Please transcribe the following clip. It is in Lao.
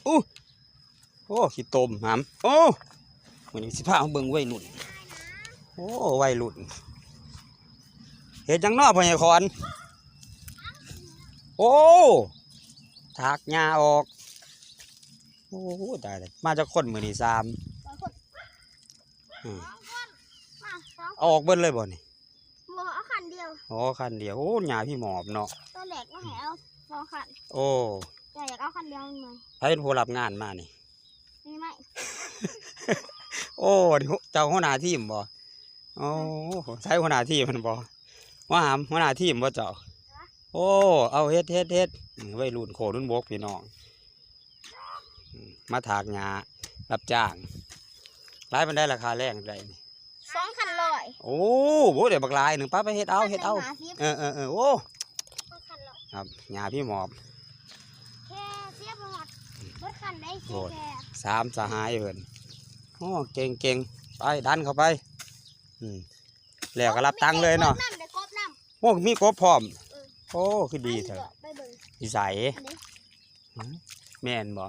ໂອ້ ໂອ້ ຂີ້ຕົມຫຳ. ໂອ້ ມື້ນີ້ຊິພາມາເບິ່ງໄວລຸ້ນ. ໂອ້ ໄວລຸ້ນ ເຮັດຫຍັງນໍພໍ່ໃຫຍ່ຂອນ? ໂອ້ ຖາກຫຍ້າອອກ. ໂອ້ ຕາຍແລ້ວ. ມາຈັກຄົນມື້ນີ້? ສາມ ສອງຄົນ. ອືມ ສອງຄົນ ມາສອງ ເອົາອອກເບິດເລີຍບໍ່ນີ້? ບໍ່ ເອົາຄັນດຽວ. ອໍ ຄັນດຽວ. ໂອ້ ຫຍ້າພີ່ໝອບເນາະ. ຕອນແລກວ່າໃຫ້ເອົາສອງຄັນ. ໂອ້ ແຕ່ຢາກເອົາຄັນດຽວ. ໃຜເປັນຜູ້ຮັບງານມານີ້? ນີ້ໄໝ? ໂອ້ ເຈົ້າຫົວໜ້າທີມບໍ່? ໂອ້ ໃສຫົວໜ້າທີມຫັ້ນບໍ່? ມາຫາຫົວໜ້າທີມບໍ່ເຈົ້າ? ໂອ້ ເອົາເຮັດ ເຮັດ ເຮັດ. ອືມ ໄວລຸ້ນໂຄນລຸ້ນບົກພີ່ນ້ອງ. ອືມ ມາຖາກຫຍ້າ ຮັບຈ້າງ. ຫຼາຍປານໃດລາຄາແລງ? ເທົ່າໃດນີ້? ສອງພັນຮ້ອຍ. ໂອ້ ໂອ້ ໄດ້ບັກຫຼາຍໜຶ່ງ. ໄປ ໄປເຮັດເອົາ ເຮັດເອົາ. ເອີ ເອີ ເອີ ໂອ້ ສອງພັນຮ້ອຍ ຄັບ. ຫຍ້າພີ່ໝອບ ແຄ່ເສຍບໍ່ຮອດ ເບິດຄັນໄດ້. ໂອ້ຍ ສາມສະຫາຍເພິ່ນ. ໂອ້ ເກັ່ງໆ. ໄປ ດັນເຂົ້າໄປ. ອືມ ແລ້ວກໍຮັບຕັງເລີຍເນາະ. ກບນຳ ໄດ້ກບນຳ. ໂອ້ ມີກົບພ້ອມ. ເອີ ໂອ້ ຄືດີແທ້. ໄປເບິ່ງ ຢູ່ໃສ? ອັນນີ້ ຫືມ ແມ່ນບໍ່?